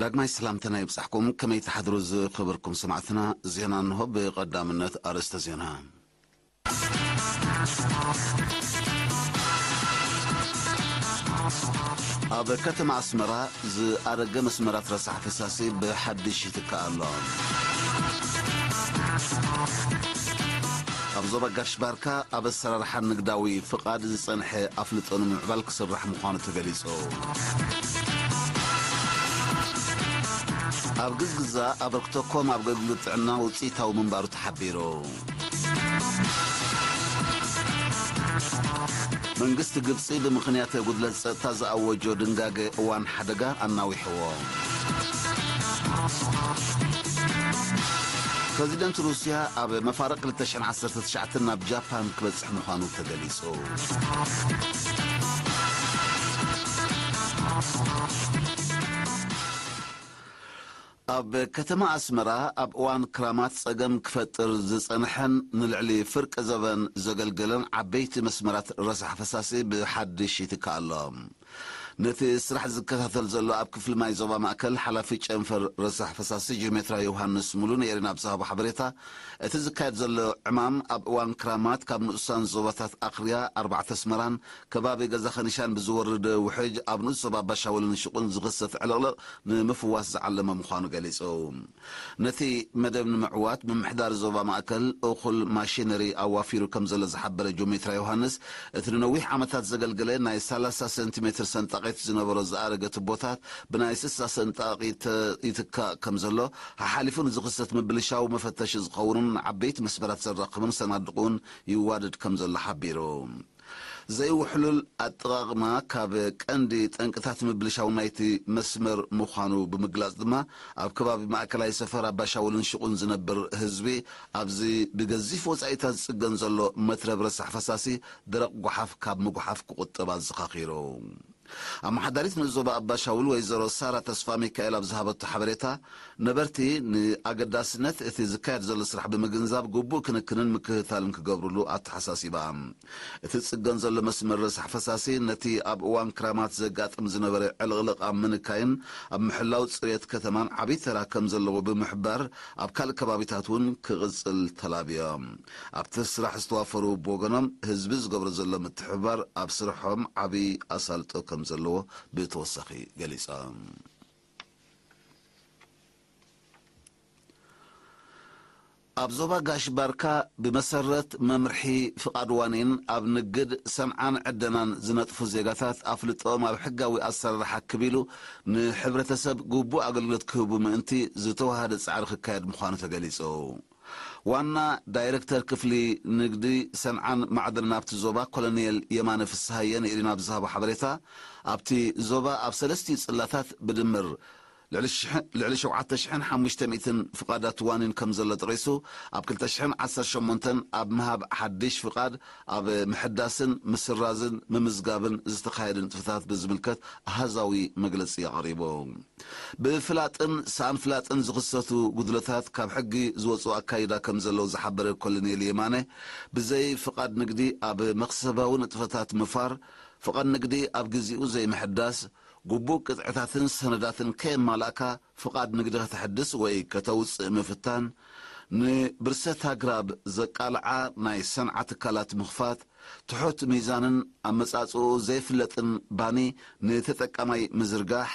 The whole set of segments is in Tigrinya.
ዳግማይ ሰላምተና ይብጻሕኩም። ከመይ ትሓድሩ ዝኸበርኩም ሰማዕትና? ዜና እንሆ። ብቐዳምነት ኣርእስተ ዜና። ኣብ ከተማ ኣስመራ ዝኣረገ መስመራት ረሳሕ ፈሳሲ ብሓድሽ ይትካእ ኣሎ። ኣብ ዞባ ጋሽ ባርካ ኣብ ኣሰራርሓ ንግዳዊ ፍቓድ ዝጸንሐ ኣፍልጦ ንምምዕባል ክስራሕ ምዃኑ ተገሊጹ። ኣብ ግዝግዛ ኣበርክቶ ኮም ኣብ ኣገልግሎት ጥዕና ውጽኢታዊ ምንባሩ ተሓቢሩ። መንግስቲ ግብጺ ብምኽንያት ጉድለት ጸጥታ ዝኣወጆ ድንጋገ እዋን ሓደጋ ኣናዊሕዎ። ፕረዚደንት ሩስያ ኣብ መፋርቕ ክልተ ሽሕን ዓሰርተ ትሽዓተን ናብ ጃፓን ክበጽሕ ምዃኑ ተገሊጹ። ኣብ ከተማ ኣስመራ ኣብ እዋን ክራማት ጸገም ክፈጥር ዝጸንሐን ንልዕሊ ፍርቂ ዘበን ዘገልገለን ዓበይቲ መስመራት ረሳሕ ፈሳሲ ብሓድሽ ይትካእ ኣሎ። ነቲ ስራሕ ዝከታተል ዘሎ ኣብ ክፍሊ ማይ ዞባ ማእከል ሓላፊ ጨንፈር ረሳሕ ፈሳሲ ጂኦሜትራ ዮሃንስ ሙሉ ንኤሪና ኣብ ዝሃቦ ሓበሬታ፣ እቲ ዝካየድ ዘሎ ዕማም ኣብ እዋን ክራማት ካብ ንኡሳን ዞባታት ኣኽርያ፣ ኣርባዕተ ኣስመራን ከባቢ ገዛ ኸኒሻን ብዝወርድ ውሕጅ ኣብ ንኡስ ዞባ ኣባሻወልን ሽቁን ዝኽሰት ዕልቕልቕ ንምፍዋስ ዝዓለመ ምዃኑ ገሊጹ። ነቲ መደብ ንምዕዋት ምምሕዳር ዞባ ማእከል እኹል ማሽነሪ ኣዋፊሩ ከም ዘሎ ዝሓበረ ጂኦሜትራ ዮሃንስ፣ እቲ ንነዊሕ ዓመታት ዘገልገለ ናይ ሰላሳ ሰንቲሜትር ሰንጣቒት ዝነበሮ ዝኣረገ ቱቦታት ብናይ ስሳ ሰንጣቒት ይትካእ ከም ዘሎ፣ ሓሓሊፉ ንዝኽሰት ምብልሻው መፈተሺ ዝኸውንን ንዓበይቲ መስመራት ዘራኽብን ሰናድቕ እውን ይዋደድ ከም ዘሎ ሓቢሩ። ዘይውሕሉል ኣጠቓቕማ ካብ ቀንዲ ጠንቅታት ምብልሻው ናይቲ መስመር ምዃኑ ብምግላጽ ድማ፣ ኣብ ከባቢ ማእከላይ ሰፈር ኣባሻውልን ሽቁን ዝነብር ህዝቢ ኣብዚ ብገዚፍ ወጻኢታት ዝጽገን ዘሎ መትረብ ረሳሕ ፈሳሲ ደረቕ ጓሓፍ ካብ ምጉሓፍ ክቑጠብ ኣዘኻኺሩ። ኣመሓዳሪት ንኡስ ዞባ ኣባሻውል ወይዘሮ ሳራ ተስፋ ሚካኤል ኣብ ዝሃበቶ ሓበሬታ፣ ነበርቲ ንኣገዳስነት እቲ ዝካየድ ዘሎ ስራሕ ብምግንዛብ ግቡእ ክንክንን ምክትታልን ክገብርሉ ኣተሓሳሲባ። እቲ ዝጽገን ዘሎ መስመር ረሳሕ ፈሳሲ ነቲ ኣብ እዋን ክራማት ዘጋጥም ዝነበረ ዕልቕልቕ ኣብ ምንካይን ኣብ ምሕላው ጽሬት ከተማን ዓብዪ ተራ ከም ዘለዎ ብምሕባር፣ ኣብ ካልእ ከባቢታት እውን ክቕጽል ተላብዮም። ኣብቲ ስራሕ ዝተዋፈሩ ብወገኖም፣ ህዝቢ ዝገብሮ ዘሎ ምትሕብባር ኣብ ስርሖም ዓብዪ ኣሳልጦ ከም ዘለዎ ብተወሳኺ ገሊጾም። ኣብ ዞባ ጋሽ ባርካ ብመሰረት መምርሒ ፍቓድ ዋኒን ኣብ ንግድ ሰንዓን ዕደናን ዝነጥፉ ዜጋታት ኣፍልጦም ኣብ ሕጋዊ ኣሰራርሓ ክብ ኢሉ ንሕብረተሰብ ግቡእ ኣገልግሎት ክህቡ ምእንቲ ዝተዋሃደ ጻዕሪ ክካየድ ምዃኑ ተገሊጹ። ዋና ዳይረክተር ክፍሊ ንግዲ ሰንዓን ማዕድንን ኣብቲ ዞባ ኮሎኔል የማነ ፍስሃየ ንኤሪና ኣብ ዝሃቦ ሓበሬታ፣ ኣብቲ ዞባ ኣብ ሰለስቲኡ ጽላታት ብድምር ልዕሊ ሽሕ-፣ ልዕሊ ሸውዓተ ሽሕን ሓሙሽተ ሚእትን ፍቓዳት ዋኒን ከም ዘሎ ጠቒሱ፣ ኣብ ክልተ ሽሕን ዓሰርተ ሸሞንተን ኣብ ምሃብ ሓድሽ ፍቓድ፣ ኣብ ምሕዳስን ምስራዝን ምምዝጋብን ዝተኻየደ ንጥፈታት ብዝምልከት ኣሃዛዊ መግለጺ ኣቕሪቡ። ብፍላጥን ሰኣን ፍላጥን ዝኽሰቱ ጉድለታት ካብ ሕጊ ዝወጹ ኣካይዳ ከም ዘለዉ ዝሓበረ ኮሎኔል የማነ፣ ብዘይ ፍቓድ ንግዲ ኣብ መኽሰባዊ ንጥፈታት ምፋር፣ ፍቓድ ንግዲ ኣብ ግዜኡ ዘይምሕዳስ፣ ግቡእ ቅጥዕታትን ሰነዳትን ከየማላእካ ፍቓድ ንግዲ ከተሕድስ ወይ ከተውጽእ ምፍታን፣ ንብርሰት ኣግራብ ዘቃልዓ ናይ ሰንዓ ትካላት ምኽፋት፣ ትሑት ሚዛንን ኣመጻጽኡ ዘይፍለጥን ባኒ ንተጠቃማይ ምዝርጋሕ፣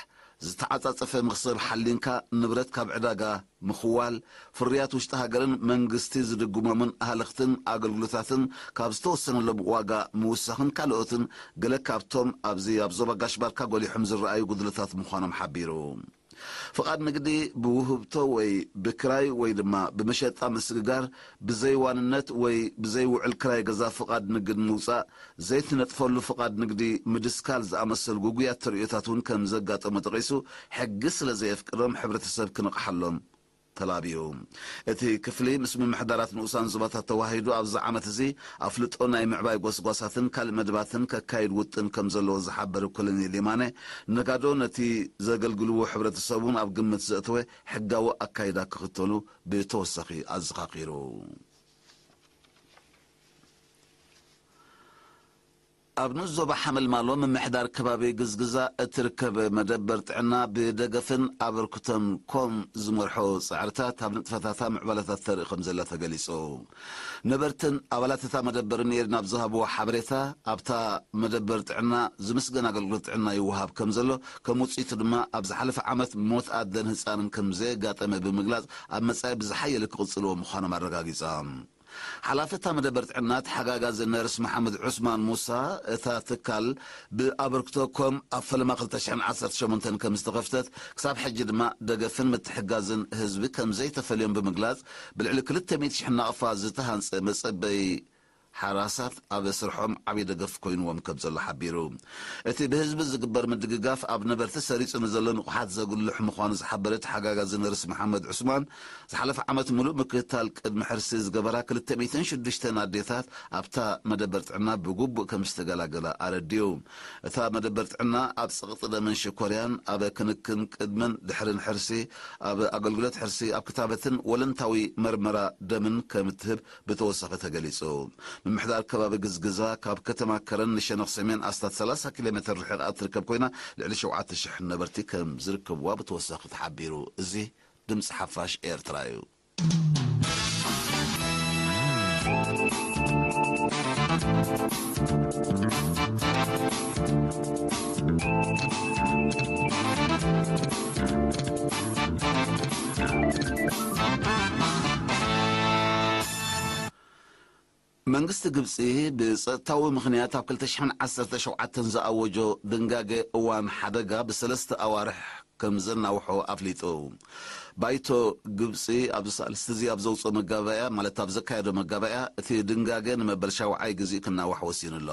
ዝተዓጻጸፈ መኽሰብ ሓሊንካ ንብረት ካብ ዕዳጋ ምኽዋል፣ ፍርያት ውሽጢ ሃገርን መንግስቲ ዝድግሞምን ኣህለኽትን ኣገልግሎታትን ካብ ዝተወሰነሎም ዋጋ ምውሳኽን ካልኦትን ገለ ካብቶም ኣብዚ ኣብ ዞባ ጋሽ ባርካ ጎሊሖም ዝረኣዩ ጉድለታት ምዃኖም ሓቢሩ። ፍቓድ ንግዲ ብውህብቶ ወይ ብክራይ ወይ ድማ ብመሸጣ ምስግጋር፣ ብዘይዋንነት ወይ ብዘይውዕል ክራይ ገዛ ፍቓድ ንግድ ምውጻእ፣ ዘይትነጥፈሉ ፍቓድ ንግዲ ምድስካል ዝኣመሰሉ ግጉያት ተርእዮታት እውን ከም ዘጋጠሙ ጠቒሱ፣ ሕጊ ስለ ዘየፍቅዶም ሕብረተሰብ ክነቕሓሎም ተላብዩ። እቲ ክፍሊ ምስ ምምሕዳራት ንኡሳን ዞባታት ተዋሂዱ ኣብዚ ዓመት እዚ ኣፍልጦ ናይ ምዕባይ ጎስጓሳትን ካልእ መደባትን ከካይድ ውጥን ከም ዘለዎ ዝሓበረ ኮሎኔል የማነ፣ ነጋዶ ነቲ ዘገልግልዎ ሕብረተሰብ እውን ኣብ ግምት ዘእተወ ሕጋዊ ኣካይዳ ክኽተሉ ብተወሳኺ ኣዘኻኺሩ። ኣብ ንኡስ ዞባ ሓመልማሎ ምምሕዳር ከባቢ ግዝግዛ እትርከብ መደበር ጥዕና ብደገፍን ኣበርክቶን ኮም ዝመርሖ ጻዕርታት ኣብ ንጥፈታታ ምዕባለታት ተርኢ ከም ዘላ ተገሊጹ። ነበርትን ኣባላት እታ መደበርን ኤሪና ኣብ ዝሃብዎ ሓበሬታ፣ ኣብታ መደበር ጥዕና ዝምስገን ኣገልግሎት ጥዕና ይወሃብ ከም ዘሎ፣ ከም ውጽኢቱ ድማ ኣብ ዝሓለፈ ዓመት ሞት ኣደን ህጻንን ከም ዘየጋጠመ ብምግላጽ፣ ኣብ መጻኢ ብዝሓየለ ክቕጽልዎ ምዃኖም ኣረጋጊጾም። ሓላፊ እታ መደበር ጥዕና ተሓጋጋዚ ነርስ መሓመድ ዑስማን ሙሳ፣ እታ ትካል ብኣበርክቶ ኮም ኣብ ፈለማ ክልተ ሽሕን ዓሰርተ ሸሞንተን ከም ዝተኸፍተት፣ ክሳብ ሕጂ ድማ ደገፍን ምትሕጋዝን ህዝቢ ከም ዘይተፈልዮም ብምግላጽ፣ ብልዕሊ ክልተ ሚእቲ ሽሕ ናቕፋ ዝተሃንጸ መጸበዪ ሓራሳት ኣብ ስርሖም ዓብዪ ደገፍ ኮይንዎም ከም ዘሎ ሓቢሩ። እቲ ብህዝቢ ዝግበር ምድግጋፍ ኣብ ነበርቲ ሰሪጹ ንዘሎ ንቑሓት ዘጉልሕ ምዃኑ ዝሓበረ ተሓጋጋዚ ነርስ መሓመድ ዑስማን፣ ዝሓለፈ ዓመት ምሉእ ምክትታል ቅድሚ ሕርሲ ዝገበራ ክልተ ሚእትን ሽዱሽተን ኣዴታት ኣብታ መደበር ጥዕና ብግቡእ ከም ዝተገላገላ ኣረዲኡ። እታ መደበር ጥዕና ኣብ ጸቕጢ ደምን ሽኮርያን፣ ኣብ ክንክን ቅድምን ድሕርን ሕርሲ፣ ኣብ ኣገልግሎት ሕርሲ፣ ኣብ ክታበትን ወለንታዊ መርመራ ደምን ከም እትህብ ብተወሳኺ ተገሊጹ። ምምሕዳር ከባቢ ግዝግዛ ካብ ከተማ ከረን ንሸነኽ ሰሜን ኣስታት ሰላሳ ኪሎ ሜትር ርሒቓ እትርከብ ኮይና፣ ልዕሊ ሸውዓተ ሽሕ ነበርቲ ከም ዝርከብዋ ብተወሳኺ ተሓቢሩ። እዚ ድምጺ ሓፋሽ ኤርትራ እዩ። መንግስቲ ግብጺ ብጸጥታዊ ምኽንያት ኣብ ክልተ ሽሕን ዓሰርተ ሸውዓተን ዝኣወጆ ድንጋገ እዋን ሓደጋ ብሰለስተ ኣዋርሕ ከም ዘናውሖ ኣፍሊጡ። ባይቶ ግብጺ ኣብዚ ሳልስቲ እዚ ኣብ ዘውጽኦ መጋባእያ፣ ማለት ኣብ ዘካየዶ መጋባእያ፣ እቲ ድንጋገ ንመበል ሻውዓይ ግዜ ክናዋሕ ወሲኑ ኣሎ።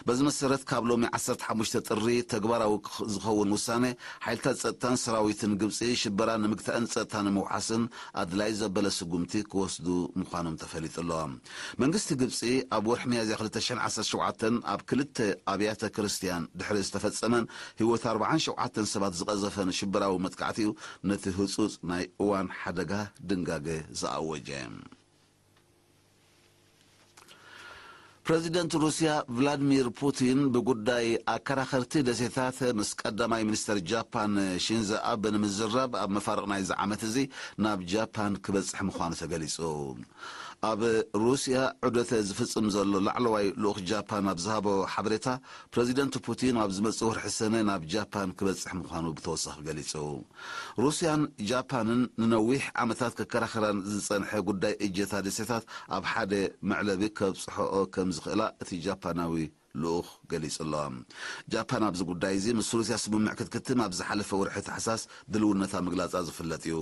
በዚ መሰረት፣ ካብ ሎሚ ዓሰርተ ሓሙሽተ ጥሪ ተግባራዊ ክኽ-፣ ዝኸውን ውሳነ፣ ሓይልታት ጸጥታን ሰራዊትን ግብጺ ሽበራ ንምግታእን ጸጥታ ንምውሓስን ኣድላይ ዘበለ ስጉምቲ ክወስዱ ምዃኖም ተፈሊጡ ኣሎ። መንግስቲ ግብጺ ኣብ ወርሒ ሚያዝያ ክልተ ሽሕን ዓሰርተ ሸውዓተን ኣብ ክልተ ኣብያተ ክርስትያን ድሕሪ ዝተፈጸመን ህይወት ኣርባዓን ሸውዓተን ሰባት ዝቐዘፈን ሽበራዊ መጥቃዕቲ እዩ ነቲ ህጹጽ ናይ እዋን ሓደጋ ድንጋገ ዝኣወጀ። ፕረዚደንት ሩስያ ቭላድሚር ፑቲን ብጉዳይ ኣከራኸርቲ ደሴታት ምስ ቀዳማይ ሚኒስተር ጃፓን ሺንዞ ኣበ ንምዝራብ ኣብ መፋርቕ ናይዚ ዓመት እዚ ናብ ጃፓን ክበጽሕ ምዃኑ ተገሊጹ። ኣብ ሩስያ ዑደት ዝፍጽም ዘሎ ላዕለዋይ ልኡኽ ጃፓን ኣብ ዝሃቦ ሓበሬታ፣ ፕረዚደንት ፑቲን ኣብ ዝመጽእ ወርሒ ሰነ ናብ ጃፓን ክበጽሕ ምዃኑ ብተወሳኺ ገሊጹ። ሩስያን ጃፓንን ንነዊሕ ዓመታት ከከራኽራን ዝጸንሐ ጉዳይ እጀታ ደሴታት ኣብ ሓደ መዕለቢ ከብጽሕኦ ከም ዝኽእላ እቲ ጃፓናዊ ልኡኽ ገሊጹ ኣሎ። ጃፓን ኣብዚ ጉዳይ እዚ ምስ ሩስያ ስምምዕ ክትክትም ኣብ ዝሓለፈ ወርሒ ታሕሳስ ድልውነታ ምግላጻ ዝፍለጥ እዩ።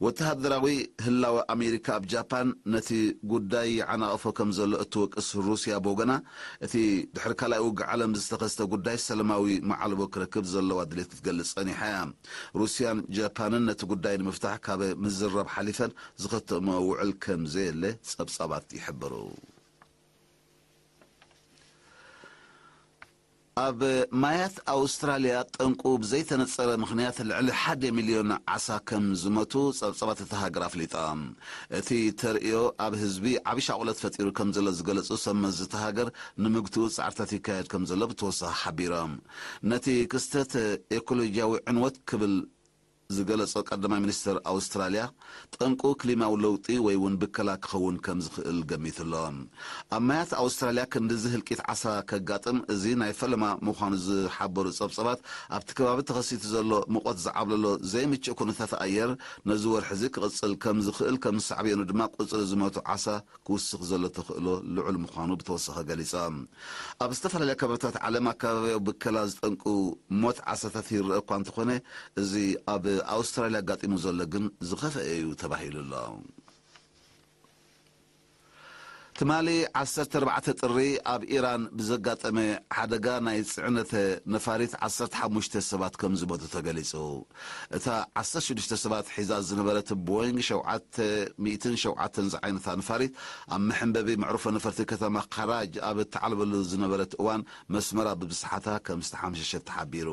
ወተሃደራዊ ህላወ ኣሜሪካ ኣብ ጃፓን ነቲ ጉዳይ ይዓናቕፎ ከም ዘሎ እትወቅስ ሩስያ ብወገና፣ እቲ ድሕሪ ካልኣይ ውግእ ዓለም ዝተኸስተ ጉዳይ ሰላማዊ መዓልቦ ክረክብ ዘለዋ ድሌት ክትገልጽ ጸኒሓ እያ። ሩስያን ጃፓንን ነቲ ጉዳይ ንምፍታሕ ካብ ምዝራብ ሓሊፈን ዝኸተምኦ ውዕል ከም ዘየለ ጸብጻባት ይሕብሩ። ኣብ ማያት ኣውስትራልያ ጠንቁ ብዘይተነጸረ ምኽንያት ልዕሊ ሓደ ሚልዮን ዓሳ ከም ዝሞቱ ጸብጻባት እታ ሃገር ኣፍሊጣ። እቲ ተርእዮ ኣብ ህዝቢ ዓቢ ሻቑለት ፈጢሩ ከም ዘሎ ዝገለጹ ሰብ መዚ እታ ሃገር፣ ንምግትኡ ጻዕርታት ይካየድ ከም ዘሎ ብተወሳኺ ሓቢሮም። ነቲ ክስተት ኤኮሎጂያዊ ዕንወት ክብል ዝገለጾ ቀዳማይ ሚኒስተር ኣውስትራልያ፣ ጠንቁ ክሊማዊ ለውጢ ወይ እውን ብከላ ክኸውን ከም ዝኽእል ገሚቱ ኣሎ። ኣብ ማያት ኣውስትራልያ ክንድዚ ህልቂት ዓሳ ከጋጥም፣ እዚ ናይ ፈለማ ምዃኑ ዝሓበሩ ጸብጸባት፣ ኣብቲ ከባቢ ተኸሲቱ ዘሎ ሙቐት ዝዓብለሎ ዘይምቹእ ኩነታት ኣየር ነዚ ወርሒ እዚ ክቕጽል ከም ዝኽእል፣ ከም ሳዕቤኑ ድማ ቁጽሪ ዝሞቱ ዓሳ ክውስኽ ዘሎ ተኽእሎ ልዑል ምዃኑ ብተወሳኺ ገሊጻ። ኣብ ዝተፈላለያ ከባቢታት ዓለም ኣከባቢያዊ ብከላ ዝጠንቁ ሞት ዓሳታት ይረአ እኳ እንተኾነ፣ እዚ ኣብ ኣውስትራልያ ኣጋጢሙ ዘሎ ግን ዝኸፍአ እዩ ተባሂሉ ኣሎ። ትማሊ ዓሰርተ ኣርባዕተ ጥሪ ኣብ ኢራን ብዘጋጠመ ሓደጋ ናይ ጽዕነት ነፋሪት ዓሰርተ ሓሙሽተ ሰባት ከም ዝሞቱ ተገሊጹ። እታ ዓሰርተ ሽዱሽተ ሰባት ሒዛ ዝነበረት ቦይንግ ሸውዓተ ሚእትን ሸውዓተን ዝዓይነታ ነፋሪት ኣብ መሐንበቢ መዕርፎ ነፈርቲ ከተማ ካራጅ ኣብ እትዓልበሉ ዝነበረት እዋን መስመራ ብብስሓታ ከም ዝተሓምሸሸት ተሓቢሩ።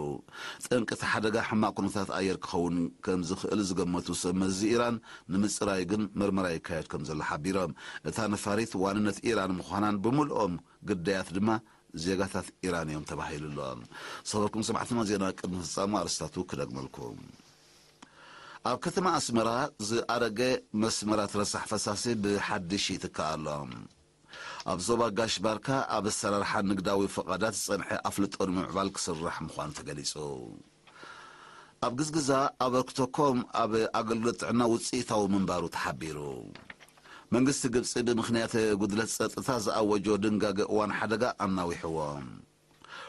ጠንቂ እቲ ሓደጋ ሕማቕ ኩነታት ኣየር ክኸውን ከም ዝኽእል ዝገመቱ ሰብ መዚ ኢራን ንምጽራይ ግን መርመራ ይካየድ ከም ዘሎ ሓቢሮም። እታ ነፋሪት ዋንነት ኢራን ምዃናን ብምልኦም ግዳያት ድማ ዜጋታት ኢራን እዮም ተባሂሉ ኣሎ። ዝኸበርኩም ሰማዕትና፣ ዜና ቅድሚ ፍጻሙ ኣርእስታቱ ክደግመልኩም። ኣብ ከተማ ኣስመራ ዝኣረገ መስመራት ረሳሕ ፈሳሲ ብሓድሽ ይትካእ ኣሎ። ኣብ ዞባ ጋሽ ባርካ ኣብ ኣሰራርሓ ንግዳዊ ፈቓዳት ዝጸንሐ ኣፍልጦ ንምዕባል ክስራሕ ምዃኑ ተገሊጹ። ኣብ ግዝግዛ ኣበርክቶ ኮም ኣብ ኣገልግሎት ጥዕና ውጽኢታዊ ምንባሩ ተሓቢሩ። መንግስቲ ግብጺ ብምኽንያት ጉድለት ጸጥታ ዝኣወጆ ድንጋገ እዋን ሓደጋ ኣናዊሕዎ።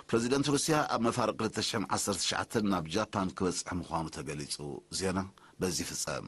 ፕረዚደንት ሩስያ ኣብ መፋርቕ ክልተ ሽሕን ዓሰርተ ትሽዓተን ናብ ጃፓን ክበጽሕ ምዃኑ ተገሊጹ። ዜና በዚ ፍጸም።